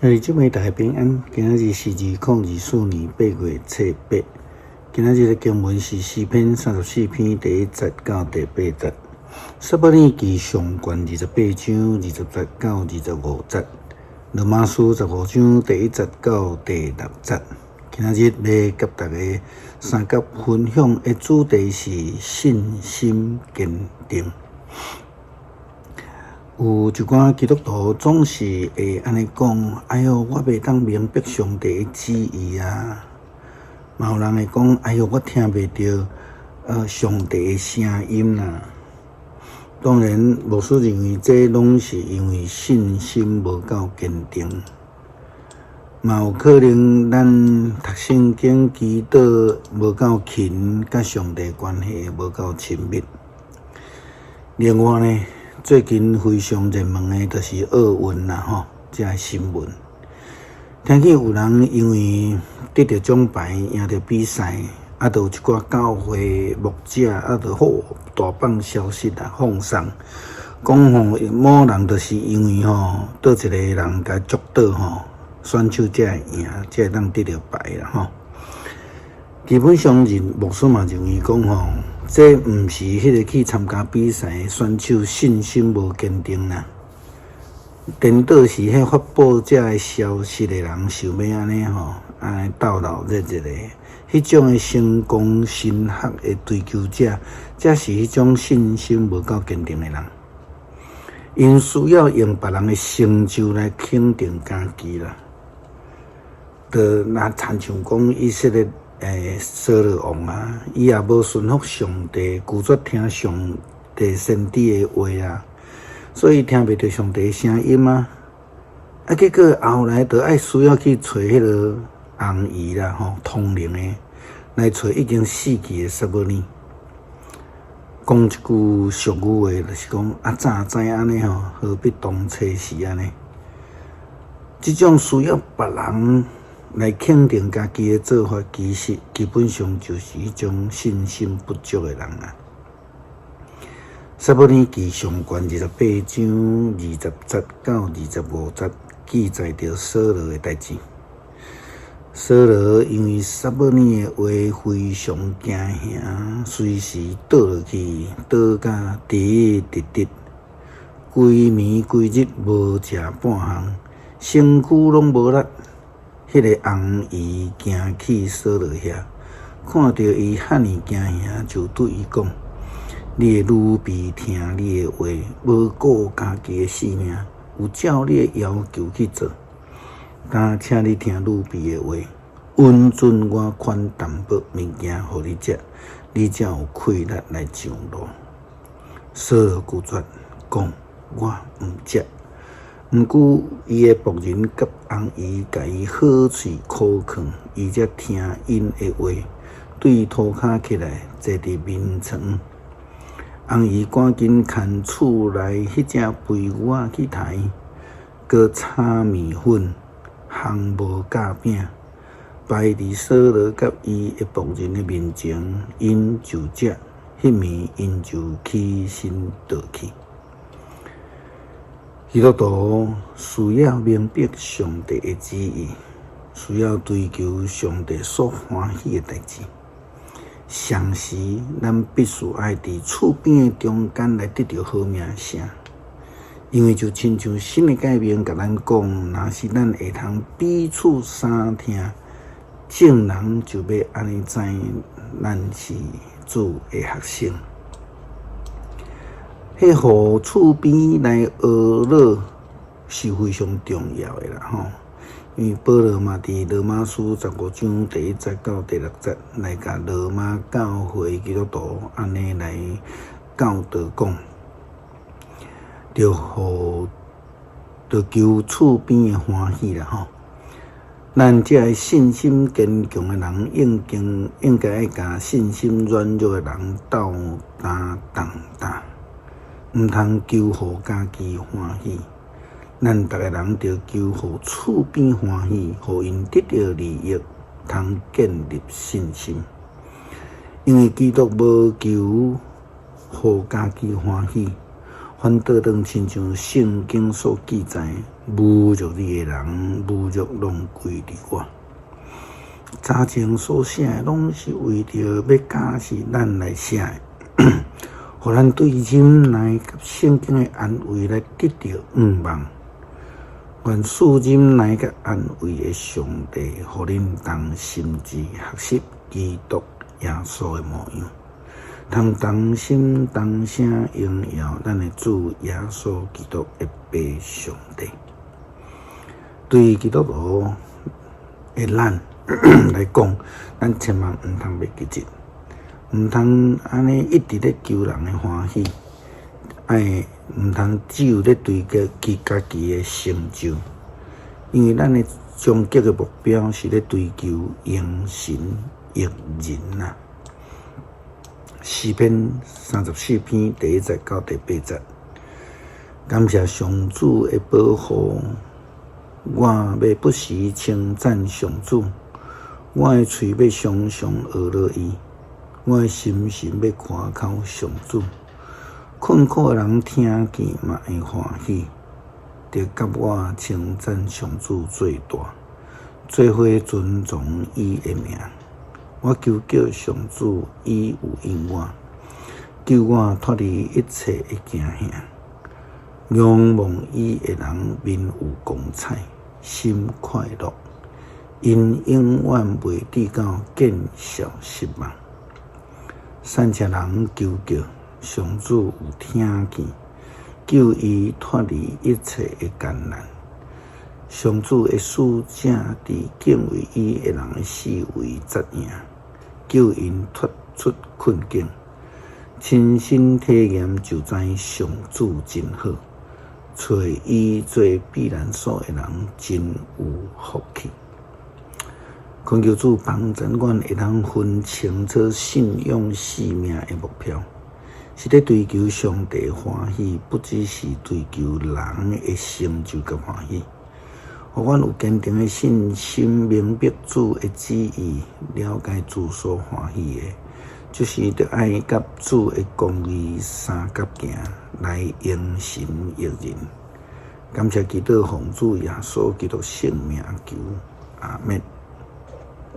兄弟姊妹大家平安，今仔日是2024年8月初8。今仔日的經文是詩篇34篇第1節到第8節，撒母耳記上卷28章20節到25節，羅馬書15章第1節到第6節。今仔日欲佮大家相佮分享的主題是信心堅定。有一寡基督徒總是會按呢講：哎喲，我袂當明白上帝的旨意啊！嘛有人會講：哎喲，我聽袂著上帝的聲音啦。當然，牧師認為這攏是因為信心無夠堅定。嘛有可能咱讀聖經、祈禱無夠勤，佮上帝關係無夠親密。另外呢，最近非常熱門的就是奧運啦，吼，這个新聞。聽見有人因為得著獎牌，贏著比賽，啊，就有一寡教會牧者啊，就好大放消息啊，放送，講吼某人就是因為吼，佗一个人共捉倒吼，選手才會贏，才會當得著牌啦，吼。基本上認牧師嘛認為講吼，這毋是彼个去參加比賽的選手信心無堅定啦，顛倒是彼發布這个消息的人想欲按呢吼，按呢鬥鬧熱熱的，彼種的成功神學的追求者，才是彼種信心無夠堅定的人。𪜶需要用別人的成就來肯定家己啦，就若親像講以色列掃羅王啊，伊也無順服上帝，拒絕聽上帝先知的話啊，所以聽袂著上帝的聲音啊。啊，結果後來就愛需要去揣彼个紅衣啦，吼，通靈的來揣已經死去的撒母耳，講一句俗語話，就是講啊，早知按呢吼，何必當初時按呢？這種需要別人來肯定家己的做法，其實基本上就是彼種信心不足的人啊。撒母耳記上卷28章20節到25節記載著掃羅的代誌。掃羅因為撒母耳的話非常驚嚇，隨時倒落去，倒甲直直直，規暝規日無食半項，身軀攏無力。彼个紅衣行去掃羅遐，看著伊遐爾驚嚇，就對伊講：你的女婢聽你的話，無顧家己的性命，有照你的要求去做。今請你聽女婢的話，允准我款淡薄物件予你食，你才有氣力來上路。掃羅拒絕講：我毋食。毋過，伊的僕人佮紅衣共伊好喙苦勸，伊才聽𪜶的話，對塗跤起來坐佇眠床。紅衣趕緊牽厝內彼隻肥牛仔去刣，閣炒麵粉、烘無酵餅，擺佇掃羅佮伊的僕人的面前，𪜶就食。彼暝𪜶就起身倒去。基督徒需要明白上帝的旨意，需要追求上帝所歡喜的代誌。同時，咱必須愛佇厝邊的中間來得著好名聲，因為就親像新的誡命共咱講，若是咱會通彼此相疼，眾人就欲按呢知咱是主的學生。彼予厝邊來呵咾是非常重要的啦，吼！因為保羅嘛佇羅馬書15章第1節到第6節來共羅馬教會基督徒按呢來教導講，著予著求厝邊的歡喜啦，吼！咱這个信心堅強的人，應該應該愛共信心軟弱的人鬥擔重擔。毋通求予家己歡喜，咱逐个人著求予厝邊歡喜，予𪜶得著利益，通建立信心。因為基督無求予家己歡喜，反倒轉親像聖經所記載，侮辱你的人，侮辱攏歸佇我。早前所寫的，攏是為著欲教示咱來寫的，予咱對忍耐佮聖經的安慰來得著向望。願賜忍耐佮安慰的上帝，予恁同心志學習基督耶穌的模樣，通同心同聲榮耀咱的主耶穌基督的父上帝。對基督徒的咱來講，咱千萬毋通袂記得，毋通按呢一直咧求人的歡喜，愛毋通只有咧追求家己的成就，因為咱的終極的目標是咧追求榮神益人啊。詩篇34篇第一節到第八節，感謝上主的保護，我欲不時稱讚上主，我的喙欲常常呵咾伊，我的心神欲誇口上主。困苦的人聽見嘛會歡喜，著佮我稱讚上主做大，做伙尊崇伊的名。我求叫上主，伊有應我，救我脫離一切的驚嚇。仰望伊的人面有光彩，心快樂，𪜶永遠袂致到見笑失望。散赤人求叫，上主有聽見，救伊脫離一切的艱難。上主的使者佇敬畏伊的人的四圍紮營，救𪜶脫出困境。親身體驗就知上主真好，揣伊做避難所的人真有福氣。懇求主幫助阮會當分清楚信仰生命的目標，是咧追求上帝歡喜，不只是追求人的成就佮歡喜。予阮有堅定的信心，明白主的旨意，了解主所歡喜的，就是著愛佮主的公義相佮行，來榮神益人。感謝基督，奉主耶穌基督聖名求，阿們。